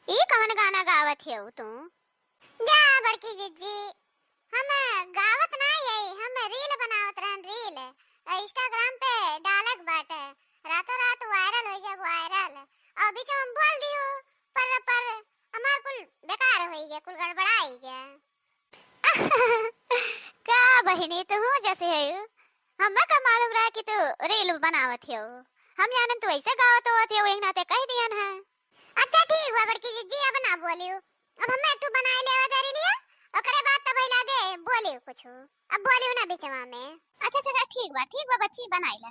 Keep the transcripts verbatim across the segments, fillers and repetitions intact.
ई कवन गाना गावत हऊ तू? जा बड़की जिज्जी, हम गावत नाई हई, हम reel बनावत रहन, reel। अ, Instagram पे डालक बाटे, रातों रात viral होइ जाब, viral। अउर बीच में हम बोल दिहू, पर, पर हमार कुल बेकार होइ गया, कुल गड़बड़ाइ गया। का बहिनी, तुहू जैसे हऊ? हमें का मालूम रहा कि तू reel बनावत हऊ। हम जानन तू ऐसे गावत होत हऊ, एक नाते कह दियन है। अच्छा ठीक बा बड़की जिज्जी, अब ना बोलियो। अब हमें एक ठो बनाए लेवा दे रही है, ओकरे बाद तब लागे बोलियो कुछ। अब बोलियो ना बिचवा में। अच्छा, अच्छा, अच्छा, ठीक बा, ठीक बा बच्ची, बनाई ला।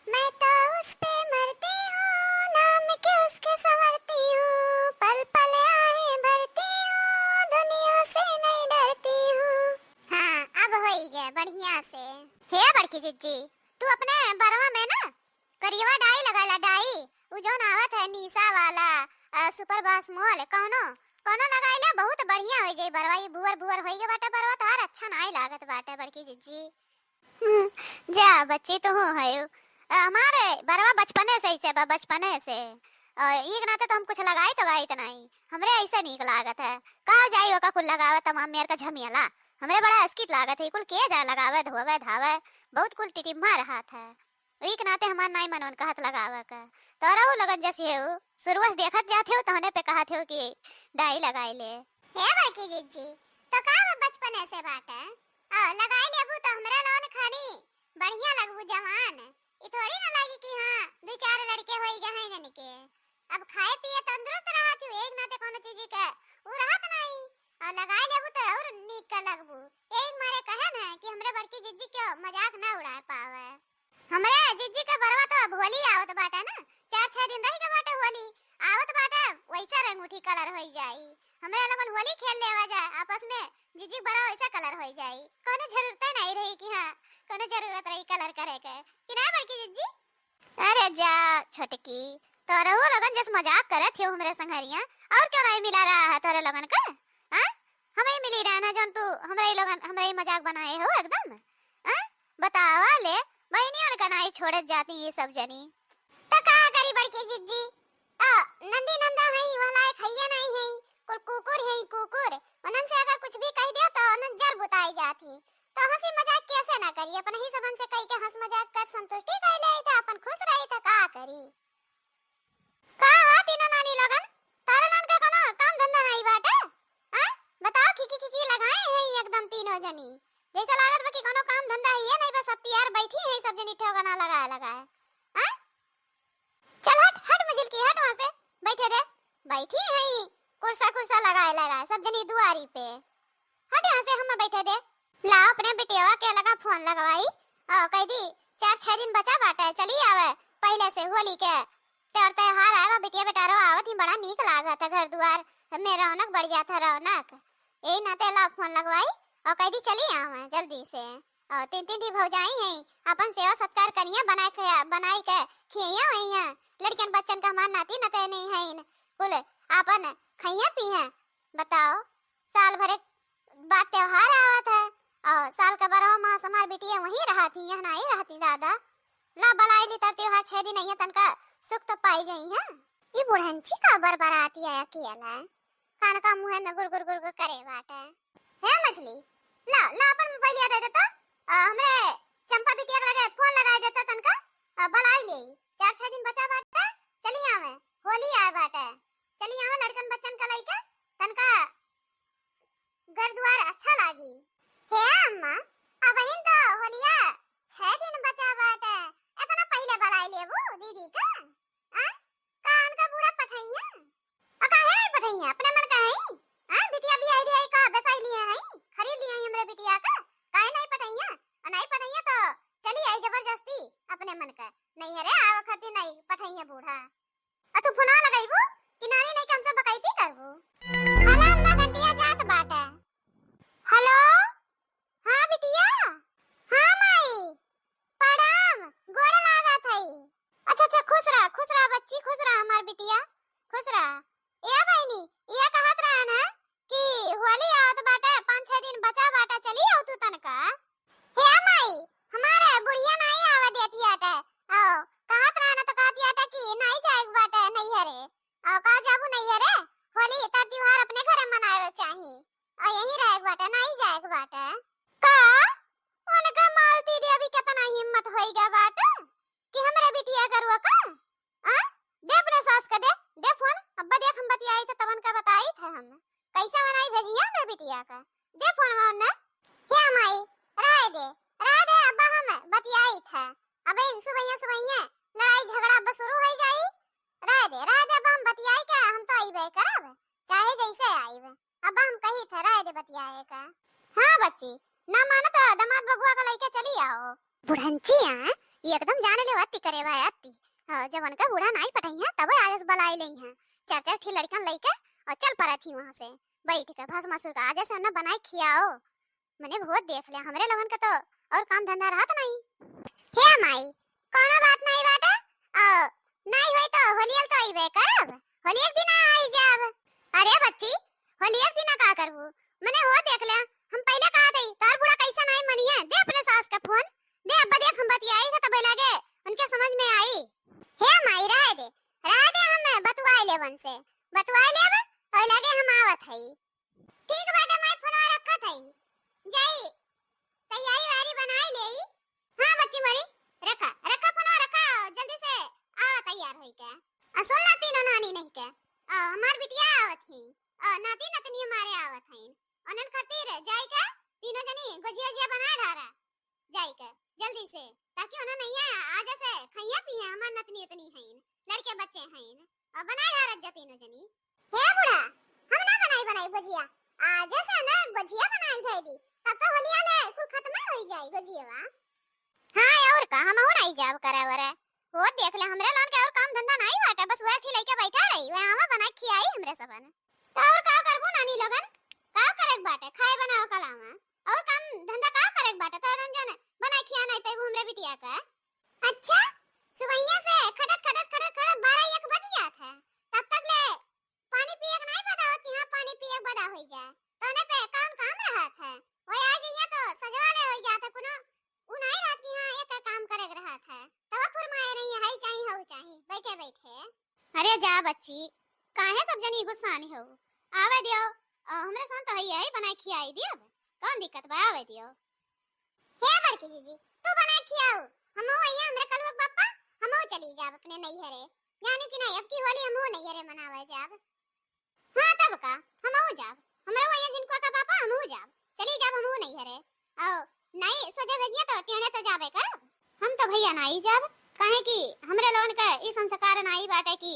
मैं तो उस पे मरती हूँ, नाम के उसके संवरती हूँ, पल पल आहे भरती हूँ, दुनिया से नहीं डरती हूँ। हाँ, अब होई गया बढ़िया से। हे बड़की जिज्जी, तू अपने बरवा में ना करियवा डाई लगाला, डाई, उ जौन आवत है निशा वाला, अ, सुपर बास मोल, कौनो, कौनो लगाइला, बहुत बढ़िया होइ जाई बरवा। ई भुअर भुअर होइ गए बाटे बरवा, तोहार अच्छा नाई लागत बाटे बड़की जिज्जी। हम्म, जा बच्ची, तू हो है। अ, हमारे बरवा बचपने से ऐसे बा, बचपने से। अ, ई के नाते तो हम कुछ लगाई तो गाइत नाई, हमरे ऐसे नीक लागत है। का जाई ओका कुल लगावे तमाम मेर का झमेला, हमरे बड़ा अस्कित लागत है, कुल के जा लगावे, धोवे, धावे, बहुत कुल टिटिम्मा रहत है। ई के नाते हमार नाई मनोन कहत लगावे का। तोरहू लगन जैसे हो, शुरुआ से देखत जात हो, तहने पे कहत हो कि डाई लगाई ले। हे बड़की जिज्जी, तो का बा बचपने से बाटे? आ, लगाई लेबू तो हमरा लोन खानी बढ़िया लगबू जवान। ई थोड़ी ना लागी कि हाँ, दो चार लड़के होई गए हैं जन के। अब खाए पिए तंदुरुस्त रहत हो, एक नाते कोनो चीज के उ रहत नहीं। और लगाई लेबू तो और नीक का लगबू। एक मारे कहन है कि हमरे बड़की जिज्जी के मजाक ना उड़ाए पावे। हमरे जिज्जी के बरवा तो अब होली आवत बाटे ना, चार छह दिन रहि के बाटे होली, आवत बाटे, वैसा रंगूठी colour होई जाई। हमरे लोगन होली खेल लेवा जाए आपस में, जिज्जी के बरवा वैसा colour होई जाई। कोनो जरूरत नहीं रही कि हाँ, कोनो जरूरत रही colour करे के, कि ना बड़की जिज्जी? अरे जा छोटकी, तोरहू लोगन जस मजाक करत हो हमरे संघरिया, और क्यों नहीं मिला रहा है तोरे लोगन का? हाँ? हमें मिली रहना जौन तू हमरा ई लोगन, हमरा ई मजाक बनाए हो एकदम। हाँ? बतावा ले, बहिनियन का नाई छोड़त जाती ये सब जनी। तो का करी बड़की जिज्जी? आ, नंदी नंदा हई, वह लायक हइये नहीं हई, कुल कुकुर हई, कुकुर। उनन से अगर कुछ भी कह दियो तो उनन जर बुताई जाती। तो हंसी मजाक कैसे ना करी, अपन ही सबन से कही के हंस मजाक कर संतुष्टि कर ले तो अपन खुश रही तो का करी। का हो तीनों नानी लोगन, तारा लान का कोनो काम धंधा नहीं बाटे? हाँ? बताओ, खिकी खिकी लगाए हैं एकदम तीनों जनी, जैसे लागत बा कि कोनो काम धंधा है ये नहीं, बस अब तैयार बैठी हैं सब जनी ठोगना लगाए लगाए। हाँ? चल हट, हट मुझिलकी, हट वहाँ से, बैठे दे। बैठी हैं कुर्सा कुर्सा लगाए लगाए सब जनी दुआरी पे। हट यहाँ से, हमें बैठे दे। ला अपने बिटियावा के लगा फोन लगवाई और कह दी, चार छह दिन बचा बाटे, चली आवे पहले से होली के। त्योर त्योहार आए बा, बिटिया बेटारो आवत ही बड़ा नीक लागत है, घर दुआर में रौनक बढ़ जात है, रौनक। यही नाते ला फोन लगवाई और कह दी चली आवे जल्दी से। और तीन तीन ठी भौजाई हैं, अपन सेवा सत्कार करिया, बनाए के, बनाई के खियैया हुई हैं। लड़कन बच्चन का हमार नाती नतनी हैं, कुल अपन खइया पी हैं। बताओ, साल भरे बाद त्योहार आवत है और साल का बारह मास हमार बिटिया वहीं रहती, यहाँ नहीं रहती दादा। ला बलाई ली तर त्योहार छह दिन अइहे, तनका सुख तो पाई जाई है। ई बुढ़ंची का बरबराती है अकेला, कान का मुँह में गुर गुर गुर गुर करे बाटे। हे मछली, ला, ला अपन मोबाइलिया दे दे तो, अ, हमरे चंपा बिटिया के लगे फोन लगाई दे तो तनका, अ, बलाई ले। चार छह दिन बचा बाटे, चली आवे, होली आए बाटे, चली आवे लड़कन बच्चन का लइके, तनका घर दुआर अच्छा लागी। हे अम्मा, अबहिन तो होलिया छह दिन बचा बाटे, इतना पहिले बलाई लेबू दीदी का? आ? का उनका बूढ़ा पठइया? आ काहे नहीं पठइया? अपने मन का है? आ? बिटिया बियाह दिया का बेसाई लिए है? खरीद लिए हैं हमरे बिटिया का? काहे नहीं पठइया? आ नहीं पठइया तो चली आई जबरदस्ती अपने मन का। नहीं है रे, आवा खातिर नहीं पठइया बूढ़ा। आ तू फोनवा लगाइबू कि नानी नहीं के हमसे बकैती करबू? अरे अम्मा घंटिया जात बाटे। हेलो, हाँ बिटिया, हाँ माई, प्रणाम, गोड़ लागत हई। अच्छा अच्छा, खुश रह, खुश रह बच्ची, खुश रह हमार बिटिया, खुश रह। ए बहिनी, ये कहत रहन है का जाबू नैहरे? होली तर त्योहार अपने घरे मनावे चाही। और यहीं रहे के बाटे, नहीं जाए के बाटे। का? उनका मालती देवी कितना हिम्मत होई गा बाटे कि हमरे बिटिया का रोका? आ? दे अपने सास का, दे, दे फोन। अब्बा देख, हम बतियाई थे, तब उनका बताई थे हम। कैसे मनाई भेजिया हमरे बिटिया का? दे फोन में उन्हें। हे माई, रहे दे, रहे दे, अब्बा हम बतियाई थे। अब इन सुबहिया, सुबहिया लड़ाई झगड़ा अब्बा शुरू हो जाई। रहे दे, रहे दे, अब्बा हम बतियाई के, हम तो आईबे करब, चाहे जैसे आईबे। अब्बा हम कही थे, रहे दे बतियाए का। हाँ बच्ची, ना मानो तो दामाद बबुआ का लइके चली आओ। बुढ़ंची, हाँ, ये एकदम जान ले अत्ती करे बा अत्ती। हाँ, जब उनका बूढ़ा नाई पटई है, तब आज बलाई लई है। चार चार ठी लड़कन लइके और चल पड़ा थी वहाँ से। बैठ के भस मसूर का आज से उन्हें बनाए खियाओ। मने बहुत देख लिया, हमरे लोगन का तो और काम धंधा रहत नहीं। हे माई, कोनो बात नहीं बाटे, और नहीं होई तो होलियल तो अइबे करब, होलियल दिना आई जाब। अरे बच्ची, होलियल दिना का करबू? मने हो देख ले, हम पहले कहा थे, तोर बूढ़ा कैसा नहीं मनी है, दे अपने सास का फोन, दे अब्बा देख हम बतियाई थे तब लगे उनके समझ में आई। हे माई, रहे दे, रहे दे, हम बतुआई लेब उनसे, बतुआई लेब, और लगे हम आवत हई। ठीक बाटे माई, फोनवा रखत हई, जाई तैयारी वारी बनाई लेई। हाँ बच्ची मोरी, रखा, रखा फोनवा रखा, जल्दी से आवा तैयार होई के। आ सुन ला तीनों नानी नहीं के, आ हमार बिटिया आवत ही, आ नाती नतनी हमारे आवत हईन, उन्हन खातिर जाई के तीनों जनी गोझिया उझिया बनाए ढारा जाई के जल्दी से, ताकि उन्हें नहीं है आज से खइया पी है हमार नतनी उतनी हईन, लड़के बच्चे हईन, और बनाए ढारत जा तीनों जनी। हे बूढ़ा, हम ना बनाई बनाई गोझिया, आज से ना गोझिया बनाए धै दी, तब तो होलिया ले कुल खत्म हो जाई गोझिया। हाँ, और का, हम हो नहीं जाब करे वरे। वो देख ले, हमरे लोगन के और काम धंधा नहीं बाटे, बस वह ठी लइके बैठा रही, वह आवा बना खियाई हमरे सबन। तो और का करबू नानी लोगन, का करे के बाटे, खाए बनावे के अलावा और काम धंधा का करे के बाटे? तो रंजन बना खिया नहीं पेबू हमरे बिटिया का। अच्छा, सुबहिया से खटत खटत खटत खटत बारह एक बज जात है, तब तक ले पानी पिए के नहीं बदा होत कि हाँ पानी पिए के बदा होई जाए, तो उन्हें पे कौन काम रहत है? वही आ जइया तो सजवाले होई जात है, कोनो उ नहीं रहत कि हाँ एक काम करे के रहत है, तब फुरमाए रही है, चाही हो चाही बैठे बैठे। अरे जा बच्ची, काहे सब जनी गुस्सानी हो, आवे दियो, अ, हमरे साथ तो है यही बनाए खियाई दियो, कौन दिक्कत बा, आवे दियो। हे बड़की जीजी, तू बनाए खियाऊ, हम वही हमरे कलुआ के पापा, हम चली जाब अपने नैहरे, जानी कि नहीं, अब की होली हम नैहरे मनावे जाब। हाँ तब का, हमहू जाब, हमरा वही झिनकुआ का पापा, हमहू जाब, चली जाब हमहू नैहरे। और नहीं सोचे भेजिए तो टेढ़े तो जाबे करब। हम तो भैया नहीं जाब, काहे कि हमरे लोगन का ई संस्कार नहीं बाटे कि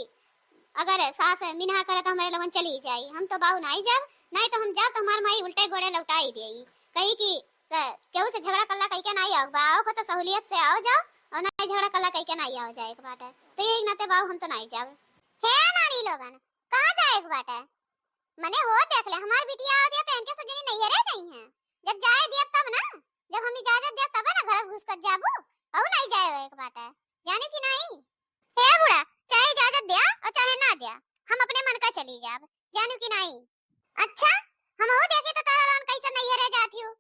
अगर सास मिनहा करे तो हमरे लोगन चली जाई। हम तो बाऊ नहीं जाब, नहीं तो हम जाब तो हमार माई उल्टे गोड़े लौटाई देई, कही कि स-, केहू से झगड़ा करला कही के नहीं आओ बा, आओ को तो सहूलियत से आओ जाओ, और नहीं झगड़ा करला कही के नहीं आओ जाए के बाटे। तो यही नाते बाऊ हम तो नहीं जाब। हे नानी लोगन, कहाँ जाए के बाटे? मने हो देख ले, हमार बिटिया आओ दे तो इनके सब जनी नैहरे जाई हैं। जब जाए दिया तब ना, जब हम इजाजत दिया तब ना घर घुस कर जाबू, और नहीं जाए एक बाटे, जाने की नहीं। हे बूढ़ा, चाहे इजाजत दिया और चाहे ना दिया, हम अपने मन का चली जाब, जाने की नहीं। अच्छा, हम वो देखे तो तारा लोगन कैसे नैहरे जाती हो,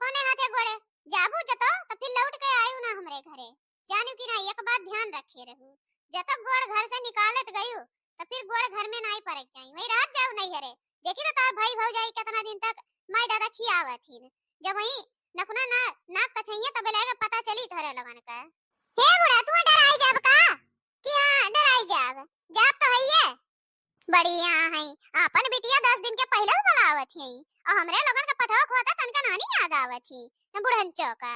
होने हाथे गोड़े जाबू जतो तो फिर लौट के आयु ना हमरे घरे, जानियो कि ना, एक बात ध्यान रखे रहू, जतो गोड़ घर से निकालत गयू तो फिर गोड़ घर में नहीं परक जाई, वही रहत जाऊ नैहरे। देखी तो तार भाई भौजाई कितना दिन तक माई दादा खियावत ही, जब वही नखुना ना नाक कछैया तब लगे पता चली तोहरे लगन का। हे बूढ़ा, तू डराई जाब का? कि हाँ डराई जाब, जाब तो है ये। बढ़िया है, आपन बिटिया दस दिन के पहिले से बुलावत ही, और हमरे लोगन के पठवा खोता तनका नानी याद आवत ही, न बुढ़न चौका।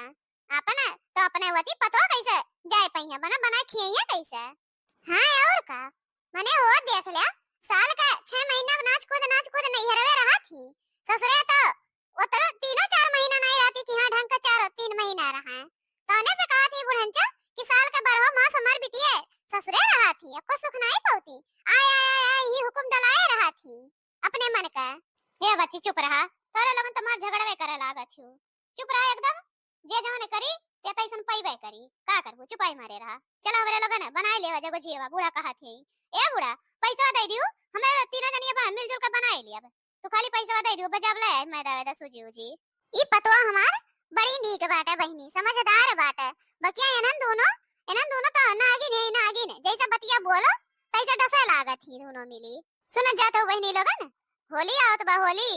आपन तो अपने वती पतो कैसे जाए पइहे, बना बना खियइहे कैसे? हाँ और का, मने हो देख लिया, साल का छह महीना नाच कूद नाच कूद नैहरवे रहत ही, ससुरे तो वो तो तीनों चार महीना नहीं रहती कि हाँ ढंग का चार तीन महीना रहा। तौने पे कहा थी बुढ़ंचा कि साल के बारह मास हमार बिटिया ससुरे रहा थी, एको सुख नहीं पौती। आय, आय, आय, आय, ये हुकुम डलाए रहा थी अपने मन का। हे बच्ची चुप रहा, तोरे लोगन तो मार झगड़वे करे लागत हो। चुप रहा एकदम, जे जौन करी, ते तैसन पैबे करी। का करबू, चुपाई मारे रहा। चला हमरे लोगन बनाए लेवा जगो जिएवा, बूढ़ा कहा थी। ए बूढ़ा, पैसा दे दियो, हमें तीनों जनिया बा, मिलजुल के बनाए लिया। तू खाली पैसा दे दियो, बजाब ले आए मैदा वैदा सूजी उजी। ई पतवा हमार बड़ी नीक बाटे बहिनी, समझदार बाटे। बकिया एनन दोनों, एनन दोनों तो नागिन है, नागिन। जैसे बतिया बोलो, तैसे डसे लागत थी दोनों मिली। सुनत जात हो बहिनी लोगन, होली आवत बा होली।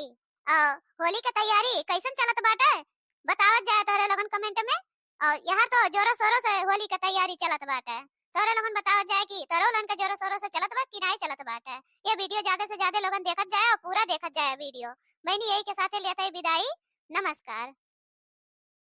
आ, होली के तैयारी कैसन चलत बाटे बतावत जाए तोहरे लोगन comment में। और यहाँ तो जोरों शोरों से होली के तैयारी चलत बाटे। तोहरे लोगन बतावत जाए कि तोहरे लोगन के जोरों शोरों से चलत बा कि नाई चलत बाटे। ये video ज्यादा से ज्यादा लोगन देखत जाए और पूरा देखत जाए video। बहिनी यही के साथे लेत है विदाई। नमस्कार।